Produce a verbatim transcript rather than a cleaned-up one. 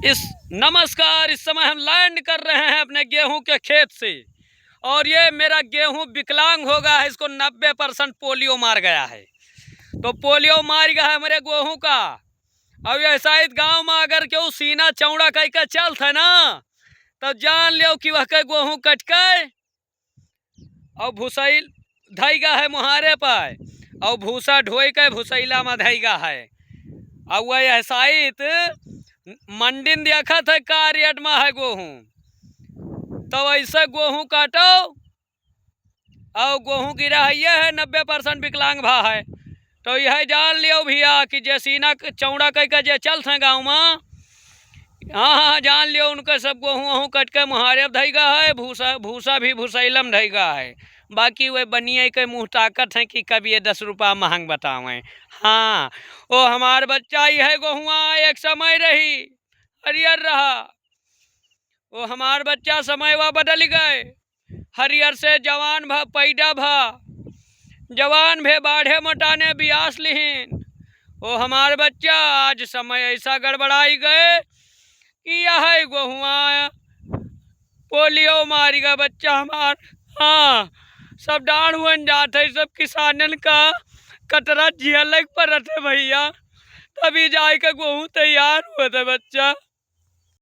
इस, नमस्कार, इस समय हम लैंड कर रहे हैं अपने गेहूं के खेत से और ये मेरा गेहूं विकलांग हो गया है, इसको नब्बे परसेंट पोलियो मार गया है। तो पोलियो मार गया है हमारे गेहूं का। अब ऐसा इस गांव में अगर केहू सीना चौड़ा कइ के चलत है ना, तब जान लियो कि वह के गेहूं कट के और भूसैल धइगा है मुहारे पर और भूसा ढोई के भूसैला में धइगा है। और वह ऐसा इत मंडिन देखत है का रेट में है गेहूं, तो ऐसे गेहूं काटो और गेहूं गिरा है, ये है नब्बे परसेंट विकलांग भा है। तो यह जान लियो भैया कि जे सीना क-, चौड़ा कइ के जे चलत हैं गाँव में, हाँ, हाँ, जान लियो उनके सब गेहूं वहूं कट के मुहारे धइगा है, भूसा, भूसा भी भूसैलम धइगा है। बाकी वे बनिए के मुँह ताकत हैं कि कब ये दस रुपया महंग बतावें। हाँ, ओ हमार बच्चा, यह गेहुआ एक समय रही, हरियर रहा। ओ हमार बच्चा, समय वा बदल गए। हरियर से जवान भा, पैदा भा, जवान भे बाढ़े मोटाने बियास लिहिन। ओ हमार बच्चा, आज समय ऐसा गड़बड़ाई गए कि यह गेहुआ पोलियो मारी गए बच्चा हमार। हाँ, सब डांड हुअन जात है, सब किसानन का कतरा झेले के पड़त है भैया, तभी जाए के गेहूं तैयार हुआ था बच्चा।